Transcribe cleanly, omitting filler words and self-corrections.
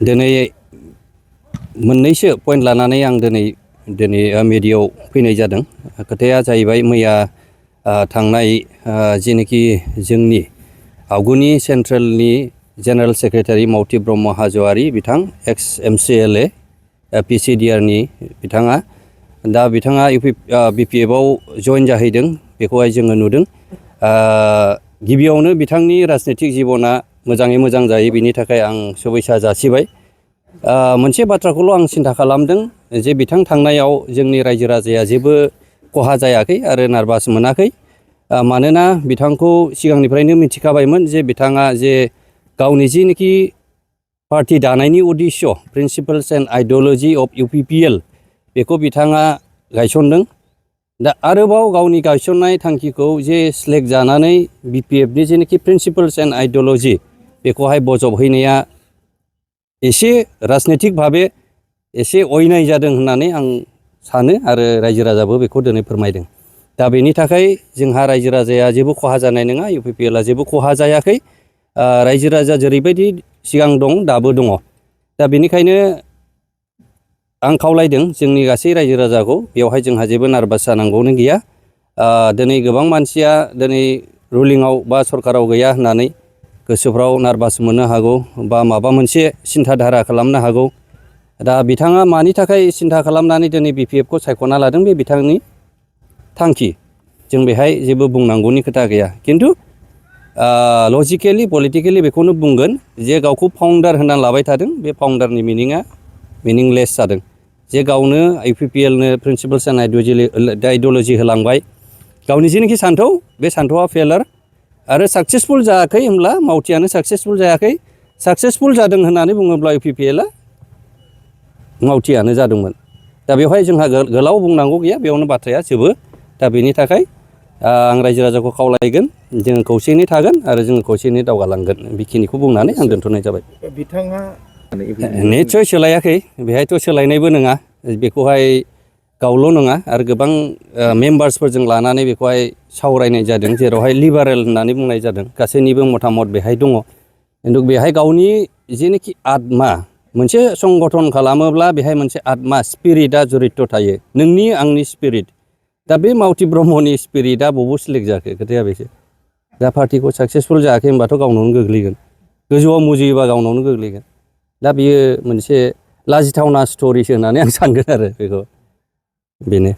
दिनै मोननैसो पइन्ट लानानै आं दिनै मिडियायाव फैनाय जादों। खोथाया जाहैबाय मैया थांनाय जेनोखि जोंनि आवगुनि सेन्ट्रेलनि जेनेरेल सेक्रेटारि मावथि ब्रह्म हाज'वारि बिथां एक्स MCLA PCDR-नि बिथाङा दा बिथाङा BPF-आव जइन जाहैदों बेखौहाय जोङो नुदों। गिबियावनो बिथांनि राजनितिक जिबना मोजाङै मोजां जायो बिनि थाखाय आं शुभेच्छा जासिबाय। मोनसे बाथ्राखौल' आं सिन्था खालामदों जे बिथां थांनायाव जोंनि रायजो राजाया जेबो खहा जायाखै आरो नार्भास मोनाखै। मानोना बिथांखौ सिगांनिफ्रायनो मिथिखाबायमोन जे बिथाङा जे गावनि जिनोखि पार्टि दानायनि उद्देश्य प्रिन्सिपल्स एन्ड आइडिय'लजि अफ UPPL बेखौ बिथाङा गायसनदों। दा आरोबाव गावनि गायसननाय थांखिखौ जे सिलेक्ट जानानै BPF-नि जेनोखि प्रिन्सिपल्स एन्ड आइडिय'लजि बेखौहाय बजबहैनाया एसे राजनितिक भाबे एसे अयनाय जादों होननानै आं सानो आरो रायजो राजाबो बेखौ दिनै फोरमायदों। दा बेनि थाखाय जोंहा रायजो राजाया जेबो खहा जानाय नङा, UPPL-आ जेबो खहा जायाखै। रायजो राजा जेरैबायदि सिगां दं दाबो दङ। दा बेनिखायनो आं खावलायदों जोंनि गासै रायजो राजाखौ बेवहाय जोंहा जेबो नार्भास जानांगौनि गैया। दिनै गोबां मानसिया दिनै रुलिंआव बा सरकाराव गैया होननानै गोसोफ्राव नार्भास मोननो हागौ बा माबा मोनसे सिन्था धारा खालामनो हागौ। दा बिथाङा मानि थाखाय सिन्था खालामनानै दिनै BPF-खौ सायख'ना लादों बे बिथांनि थांखि। जों बेहाय जेबो बुंनांगौनि खोथा गैया। खिन्थु लजिकेलि पलिटिकेलि बेखौनो बुंगोन जे गावखौ फाउन्डार होननानै लाबाय थादों बे फाउन्डारनि मिनिङा मिनिंलेस जादों। जे गावनो UPPL-नो प्रिन्सिपल्स एन्ड आइडिय'लजि होलांबाय। गावनि जेनोखि सान्थौ बे सान्थौआ फेलार आरो साक्सेसफुल जायाखै होनब्ला मावथियानो साक्सेसफुल जायाखै। साक्सेसफुल जादों होननानै बुङोब्ला UPPL-आ मावथियानो जादोंमोन। दा बेवहाय जोंहा गोलाव बुंनांगौ गैया, बेयावनो बाथ्राया जोबो। दा बेनि थाखाय आं रायजो राजाखौ खावलायगोन जोङो खौसेयैनो थागोन आरो जोङो खौसेयैनो दावगालांगोन। बेखिनिखौ बुंनानै आं दोनथ'नाय जाबाय। बिथाङा निस्सय सोलायाखै, बेहायथ' सोलायनायबो नङा। बेखौहाय गावल' नङा आरो गोबां मेम्बार्सफोरजों लानानै बेखौहाय सावरायनाय जादों, जेरावहाय लिबारेल होननानै बुंनाय जादों। गासैनिबो मतामत बेहाय दङ। खिन्थु बेहाय गावनि जेनोखि आत्मा मोनसे संगठन खालामोब्ला बेहाय मोनसे आत्मा स्पिरिटआ जरित थायो, नोंनि आंनि स्पिरिट। दा बे मावथि ब्रह्मनि स्पिरिटआ बबाव सिलेक्ट जाखो खोथाया बेसो। दा पार्टिखौ साक्सेसफुल जायाखै होनबाथ' गावनावनो गोग्लैगोन, गोजौआव मुजियोबा गावनावनो गोग्लैगोन। दा बियो मोनसे लाजिथावना स्ट'रिसो होननानै आं सानगोन आरो बेखौ बेनो।